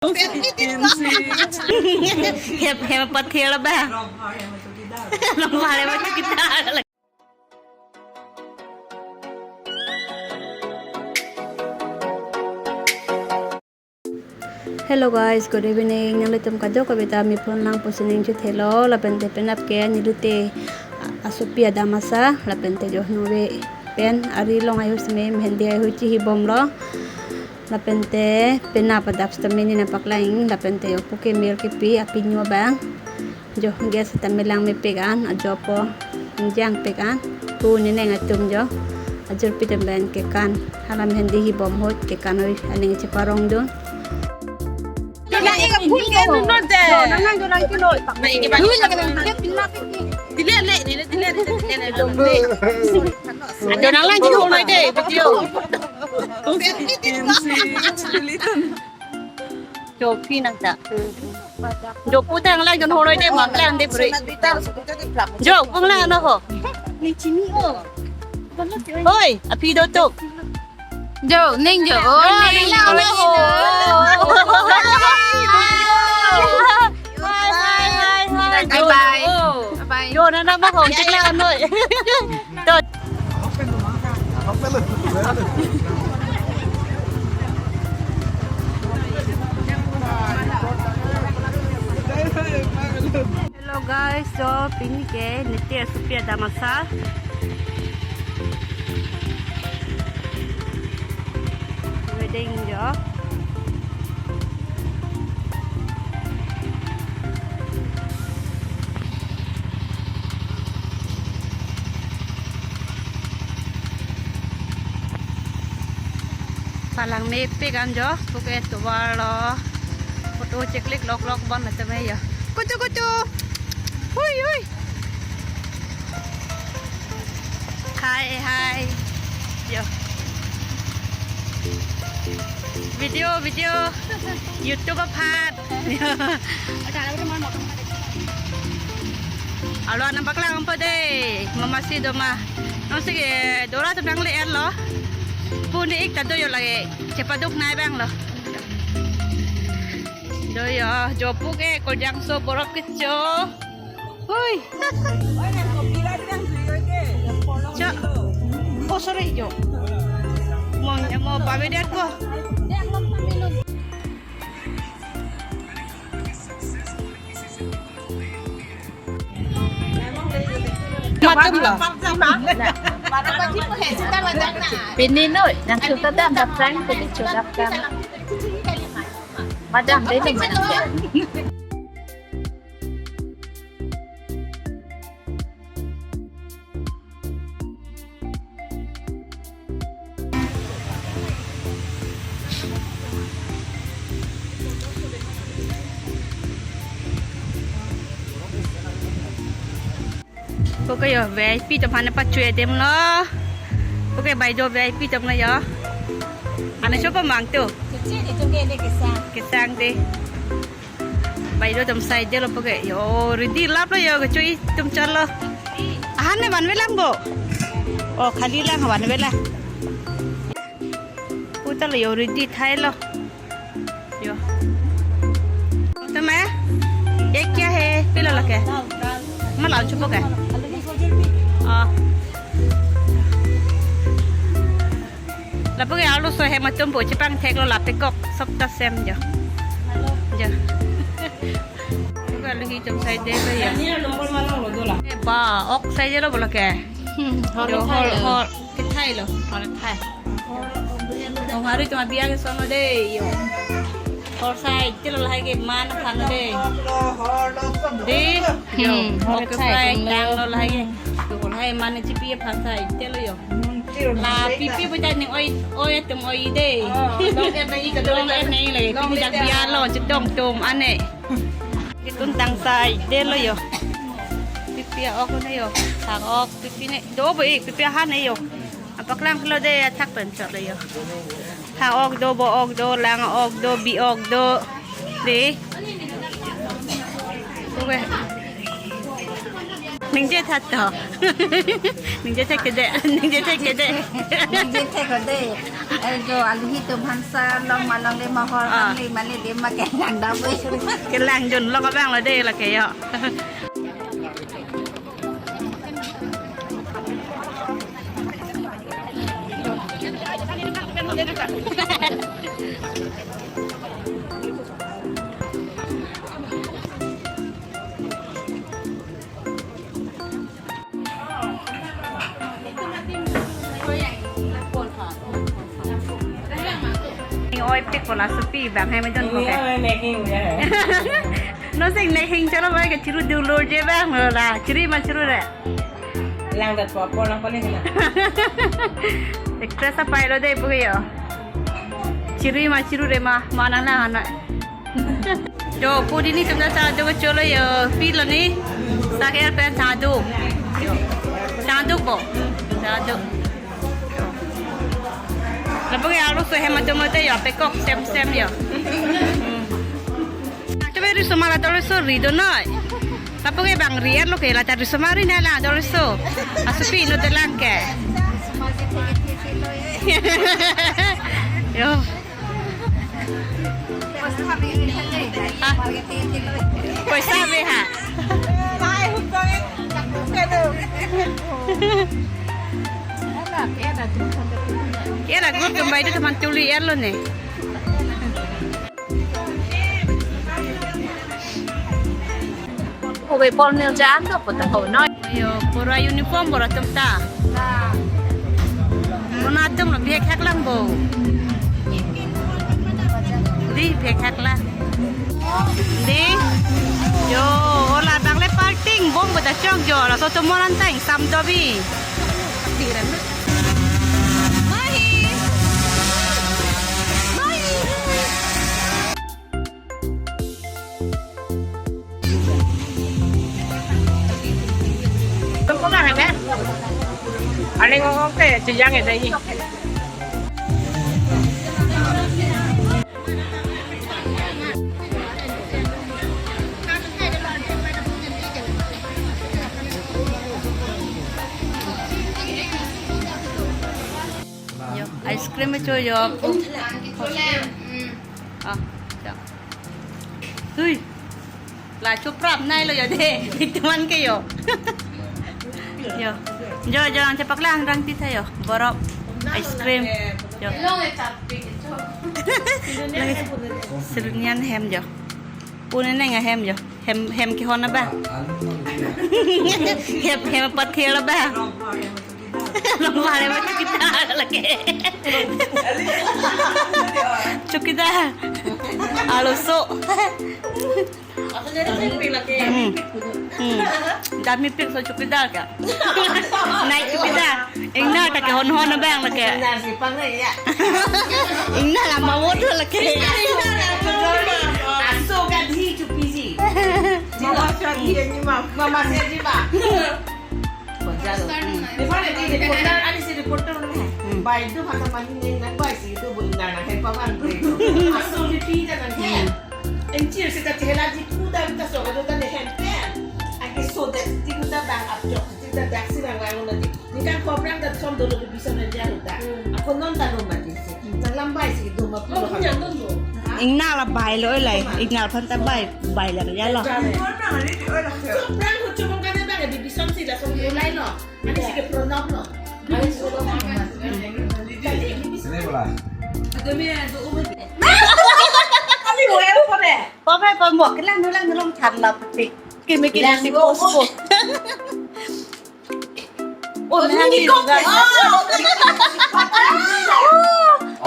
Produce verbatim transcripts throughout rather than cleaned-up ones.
Hem, hem pathir lo ba. Long har hem chowkidar. Hello guys, good evening. Nanglitum kadokave ta mephun lang pusi ning chethelo, lapente penap ke neli te asopi adam asar, lapente jo nove pen ari along ayo seme mehndi ayo chihi bomlo. Lapente penap adap sitame neli nangpaklang, lapente jo puke mel kepi apinyo abang. Jo gas ta melang mepik an, ajo po jangpik an. Pu neneng atum jo. Ajirpi atum pen kekan. Hala mehndi hi bom ahut kekan oi aning cheparongdun. Ajo nanglang jihong noi de, video. Jo phi nang ta. Jo pu tang lang jon horoi de, mak lang de bre. Jo pung lang ano ho. Ni chini o. Oi, aphi do tuk. Jo, ning jo. Oh, ning lang ano ho. Bye bye. Bye bye. Bye bye. Jo nana ma ho, chik lang ano. To. Hello guys, jo pini ke neli te asopi adam asar. Wedding jo. Palang mepik an jo, puke tovar lo. Photo cheklik lok lok bon na tame jo. Kuchu kuchu. Hui hui. Hi hi. Jo. Video video. YouTube aphan. Alo anam paklang ampo de, mamasi do ma. Nonsi ke dora atum nangle-et lo. Pu ne ik ta do jo lake. Chepaduk nai abang lo. Do jo, jo puke Korjangso borop kecho. Hui. Cho. Oh, sorry jo. Mo mo pamedet ko. Matum lo. Pini noi, nang chuta dam, dam prank, pini chuta dam. Madam, dei lo madam. Puke jo V I P atum aphan ne pachui adim lo. Puke bai do V I P atum lo jo. Ane chopa mang tu. Kecil itu ke ini kisah. Kisah dei. Bai do atum sai dei lo puke. Jo ready lap lo jo kechui atum chot lo. Ahan ne vanve lang bo. Oh, khali lang vanve lang. Puta lo jo ready thai lo. Jo. Tame? Ye kya hai? Pilo lake. Malam chupo ke. Ah. Lapu ke alu so hem atum po chepangthek lo lapu kok sop ta sem jo. Jo. Lapu ke alu hi chom sai dei lo jo. Eh, ba, ok sai dei lo bo lake. Hmm, jo, hor, hor, hor, kethai lo, hor kethai. Long hari cuma biang sono dei, jo. Hor sai dei lo lahai ke man aphan dei. Dei, jo, hmm, hor ok kethai, kethai, tang lo lahai ke. Jo, lahai man chipi aphan sai dei lo jo. La pipi puja ning oi, oi atum oi dei. Oh, long et nai ka, long et nai lagi. Long pipi et jak ya. Biar lo chedong atum ane. Ketun tang sai dei lo jo. Pipi ok ne jo. Thang ok pipi ne. Do bo ik pipi ahan ne jo. Apaklang lo dei athak pen chot lo jo. Thang ok do, bo ok do, lang ok do, bi ok do. Dei. Oke. Ningje tha to. Ningje thek kede. Ningje thek kede. Ningje thek kede. Eh, jo, aluhi atum aphan sa long malong le mahor, ah, long le mali le ma kelang dam. Kelang jun long abang lo de lake yo. Oi, pik ko laso pi bang hai majon ko ke. Oi, neking ya. No sing neking chalo bai ke chiru dulur je bang lo la. Chiri ma chiru re. Lang dat po po lang pale na. Actress apai lo de pu yo. Chiri ma chiru re ma, ma nang lang ana. Jo, pudi ni tum ta sadu cholo yo, pilo ni. Saker pen sadu. Jo. Sadu po. Sadu. Jo. Lapu ke arloso hem atum te yo, pekok sem sem yo. Te beri somar adolso ri do noi. Lapu ke bang ri lo ke la ta ri somar ri na la adolso. Asopi no telang ke. Yo. Ha? Poisa ave ha. Era group tum bai tu teman tuli er lo ne. Ove pol nil jan do puta ko noi. Yo, pura uniform pura tum ta. Pura atum lo bihek hek lang bo. Di bihek hek lang. Di. Yo, ola bang le parting bom bo ta chok jo, laso tum moran tang sam do bi. Mahi. Mahi. Aling ngong ke chiyang ida ini. Yo, ice cream cho yo. Ah, ya. Hui. La chuprap nai lo yo de. Teman ke yo. Yo. Jo, jo, ang chepak lang rang titha yo. Borok. Ice cream. Yo. Serunian hem yo. Pune neng ahem yo. Hem, hem kehon abang. Hem, hem pathir abang. Long mare ma chukidar lake. Chukidar. Arloso. Hmm. Hmm. Dami pik so chukidar ka. Nai chukidar. Ingnar ta kehon hon abang lake. Ingnar si pang ya. Ingnar lama wot lake. Aso gadhi chupiji. Mama sadi ni ma. Mama sadi ba. Bajalo. Reporter, ani si reporter ne. Hmm. Bai do hata mani ne nang bai si do bunda na hepa bang. Aso lipi da nang he. Enchir seta chehla ji kuda ta so do ta ne hem pen. Agi so de ji kuda bang apjok ji ta dak si bang bang na ji. Ni kan program da som do do bisa na ja huda. Hmm. Ako non ta lo ma ji si. Hmm. Na lambai si do ma. Oh, punya non do. Ha? Ingnar la bai lo lai. Ingnar phan ta bai, bai la ya lo. Program ho chomong kan bang di bison si la som do lai lo. Ani si ke pronom lo. Sini bola. Kali lo ya ko de. Pom hai pom mo, kelang nulang nulung than la pik. Kimi kimi si post post. Oh, ini kok.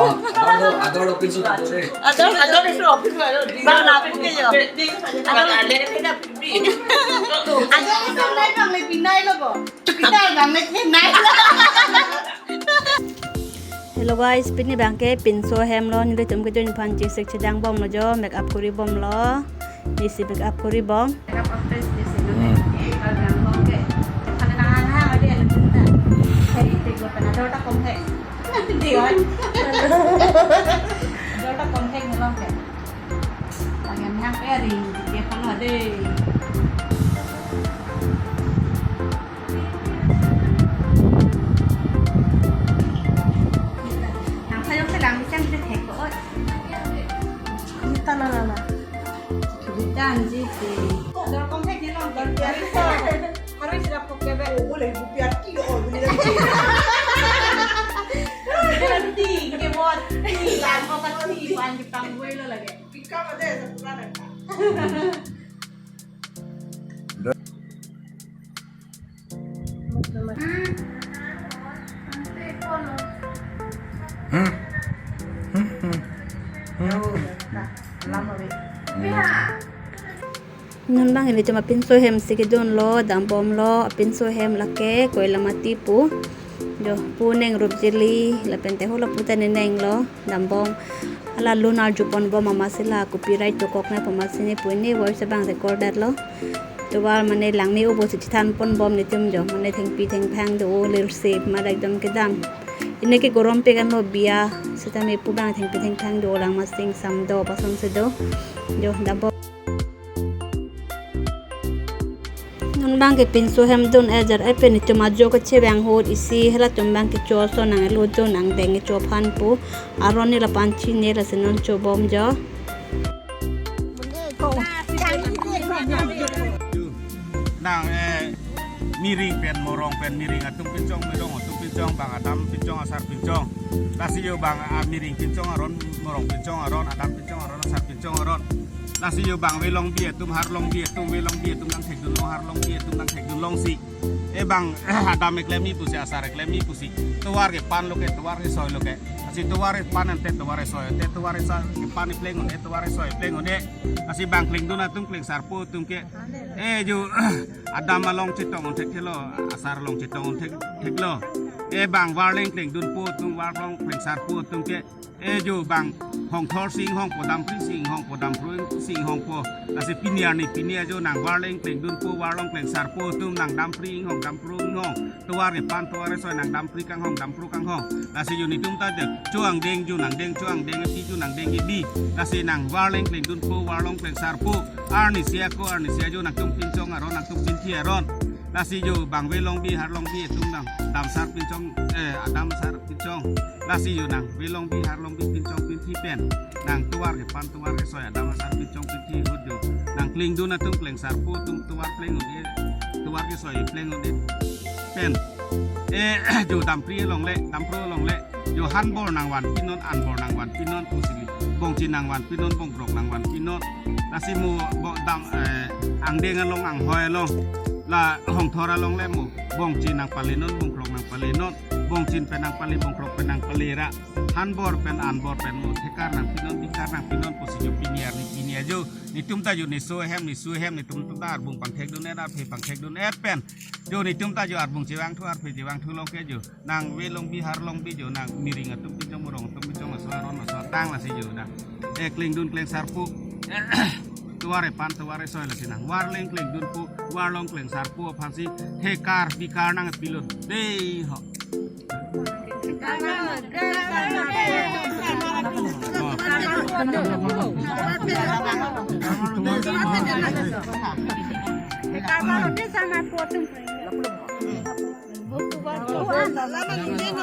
Oh, ador lo, ador lo pinsu tu de. Ador, ador pinsu, pinsu ador. Bang lapu ke yo. Ador, ador pinsu nai bang le pinai lo bo. Kita bang le pinai lo. Hello guys, pini bang ke pinso hem lo, nelitum ke join phan chesek chedang bom lo jo, make up kori bom lo. Nisi make up kori bom. Makeup artist nisi lo. Hmm. Kalau bang bom ke, kalau hang hang hang ada yang pinta. Jadi tik lo pernah dota kom hai. Dia dota kom hai ngelong ke. Lagi hang peri, dia pernah deh. Tana nana. Janji si. Dor kom thek ni long dor piari so. Harus sirap kok kebe. Oh, boleh bu piar ki oh, boleh. Berhenti, kebot. Lan ko kan si pan kita gue lo lagi. Pika pada satu kan. Hmm. Hmm, hmm, hmm. Non bang ilitum apinso hem si kedun lo, dambom lo, apinso hem lake, Koilamati pu. Jo, pu neng rup jili, lapen te hula pu ta ne neng lo, dambom. Hala lun arjupon bom amatsi la copyright dokok ne pu amatsi ne pu ne voice abang recorded lo. Tovar mane langni ubo si chethan pon bom netum jo, mane thengpi thengphang do, lirsi ma ekdom kedam. Ine ke gorom pe kan lo biya, seta me pu bang thengpi thengphang do, lang masing sam do, pason si do. Jo, dambom. Non bang ke pinso hem dun ejar epen itum ajo kachevang hot isi halatum bang ke choso nang elo dun angdeng ke chophan pu aron ni lapan chine lasi non chobom jo. Nang eh, Miring pen Morong pen Miring atum pinchong, Morong atum pinchong, bang Adam pinchong, asar pinchong. Lasi jo bang ah, Miring pinchong aron, Morong pinchong aron, Adam pinchong aron, asar pinchong aron. Lasi jo bang Velongbi atum, Harlongbi atum, Velongbi atum nang thekdun long, Harlongbi atum nang thekdun long si. E bang Adam eklem ni pusi, asar eklem ni pusi. Tovar kepan lo ke, tovar kesoi lo ke. Lasi tovar kepan ante tovar kesoi, ante tovar kesoi kepan pleng un-e, tovar kesoi pleng un-e. Lasi bang klengdun atum klengsarpo atum ke. E jo Adam along chetong un thekthelo, asar along chetong un thek, theklo. E bang Varleng klengdunpo atum, Varlong klengsarpo atum ke. E jo bang Hongthor si inghongpo, Dampri si inghongpo, Dampro si inghongpo. Lasi pini arni pini ajo nang Varleng klengdunpo, Varlong klengsarpo atum nang Dampri inghong, Dampro inghong. Tovar kepan, tovar kesoi nang Dampri kanghong, Dampro kanghong. Lasi jo netum ta de, cho angdeng jo nang deng, cho angdeng ati jo nang deng idi. Lasi nang Varleng klengdunpo, Varlong klengsarpo. Arnisi ako, arnisi ajo nangtum pinchong aron, nangtum pinthi aron. Lasi jo bang Velongbi, Harlongbi atum nang damsar pinchong, eh, adamsar pinchong. Lasi jo nang Velongbi, Harlongbi pinchong pinthi pen nang tovar kepan, tovar kesoi, adamsar pinchong pinthi ahut jo nang klengdun atum klengsarpo atum tovar pleng un-e, tovar kesoi pleng un-e pen. E jo Dampri along le, Dampro along le, jo hanbor nang vanpinon, anbor nang vanpinon, pusi bongchin nang vanpinon, bongkrok nang vanpinon. Lasi mo bo dam, eh, angdeng along, anghoi along, la Hongthor along le mo bongchin nang palenon, bongkrok nang palenon, bongchin pen nang pale, bongkrok pen nang pale ra, hanbor pen anbor pen mo thekar nangpinon, bikar nangpinon pusi jo pini arni pini ajo netum ta jo neso hem, neso hem netum ta arbung pangthekdun-et, arphe pangthekdun-et pen jo netum ta jo arbung chevangthu, arphe chevangthu lo ke jo nang Velongbi, Harlongbi jo nang Miring atum pinchong, Morong atum pinchong, laso aron laso atang lasi jo nang e klengdun klengsarpo. Tovar kepan, tovar kesoi lasi nang Varleng klengdunpo, Varlong klengsarpo aphansi thekar bikar nangpilo dei ho.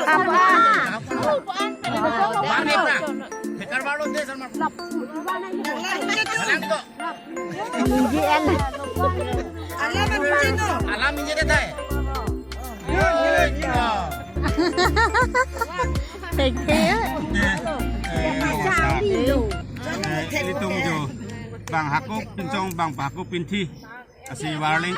Apa? Ini G L. Alam ini deh, teh. Thank you. Eh, eh, eh, ilitum jo bang hako pinchong, bang hako pinthi. Lasi Varleng